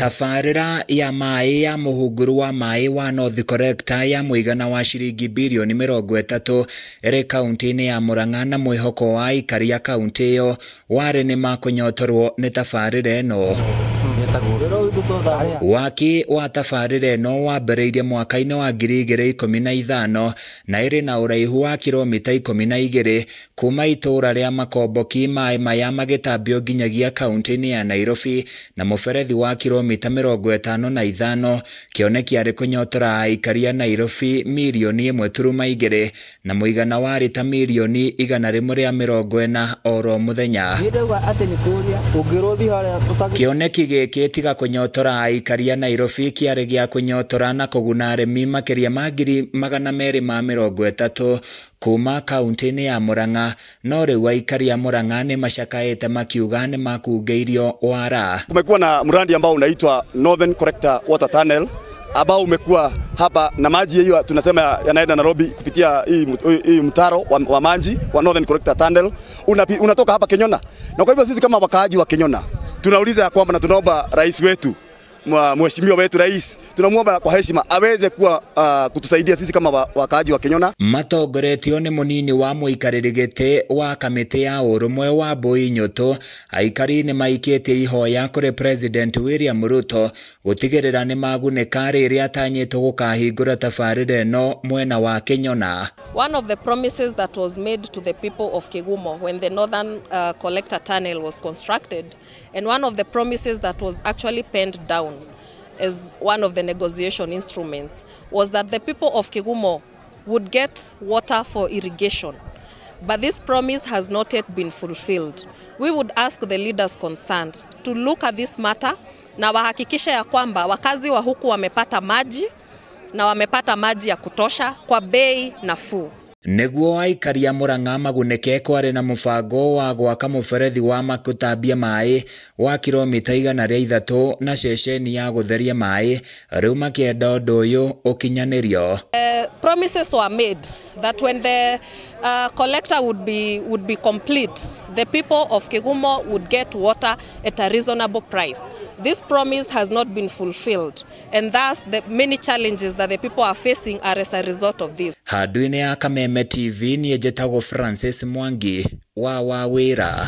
Tabarĩra ya maĩ ya mũhunguru wa maĩ wa North Collector ya mũigana wa ciringi birioni 30 ĩrĩ kaunti-inĩ ya Murang'a na mwĩhoko wa aikari a kaunti ĩyo warĩ nĩ makũnyotorwo nĩ tabarĩra ĩno. Waki wa tabarĩra ĩno wambĩrĩirie mwaka-inĩ wa 2015 na ĩrĩ na ũraihu wa kilomita 12 kuma itũũra rĩa Makomboki maĩ maya magĩtambio nginyagia kaunti-inĩ ya Nairobi na mũberethi wa kilomita 55 kĩoneki arĩ kũnyotora aikari a Nairobi mirioni 1.2 na mũigana wa rita mirioni 140 oro mũthenya. Kĩoneki gĩkĩ tiga kũnyotora aikari a Nairobi kĩarĩ gĩa kũnyotora na kũguna arĩmi makĩria ma 230,000 kuma kaunti-inĩ ya Murang'a no rĩu aikari a Murang'a nĩ macakaĩte makiuga nĩ makungĩirio wara. Kumekuwa na mradi ambao unaitwa Northern Collector Water Tunnel ambao umekuwa hapa na maji hiyo tunasema yanaenda Nairobi kupitia hii mtaro wa maji wa Northern Collector Tunnel unatoka hapa Kenyona. Na kwa hivyo sisi kama wakaaji wa Kenyona tunauliza kwamba na tunaomba rais wetu, mheshimiwa wetu rais, tunamuomba kwa heshima aweze kuwa kutusaidia sisi kama wakaaji wa Kenyona. Matongoretio ni munini wa muikarĩri gĩtĩ wa kamĩtĩ ya ũrũmwe wa Mbui Nyũtũ aikari nĩ maikĩtie ihoya kũrĩ President William Ruto gũtigĩrĩra nĩ magunĩka rĩrĩa atanyĩtwo gũkahingũra tabarĩra ĩno mwena wa Kenyona. One of the promises that was made to the people of Kigumo when the Northern Collector Tunnel was constructed, and one of the promises that was actually penned down as one of the negotiation instruments, was that the people of Kigumo would get water for irrigation. But this promise has not yet been fulfilled. We would ask the leaders concerned to look at this matter na wahakikishe ya kwamba wakazi wa huku wamepata maji na wamepata maji ya kutosha kwa bei nafuu. Nĩguo aikari a Murang'a magunĩke kwarĩ na mũbango wa gwaka mũberethi wa makũtambia maĩ wa kilomita 103 na ceceni ya gũtheria maĩ rĩu makĩenda ũndũ ũyũ ũkinyanĩrio. Promises were made that when the collector would be complete, the people of Kigumo would get water at a reasonable price. This promise has not been fulfilled, and thus the many challenges that the people are facing are as a result of this. Handũ-inĩ ya Kameme TV niĩ njĩtagwo Francis Mwangi wa Wawĩra.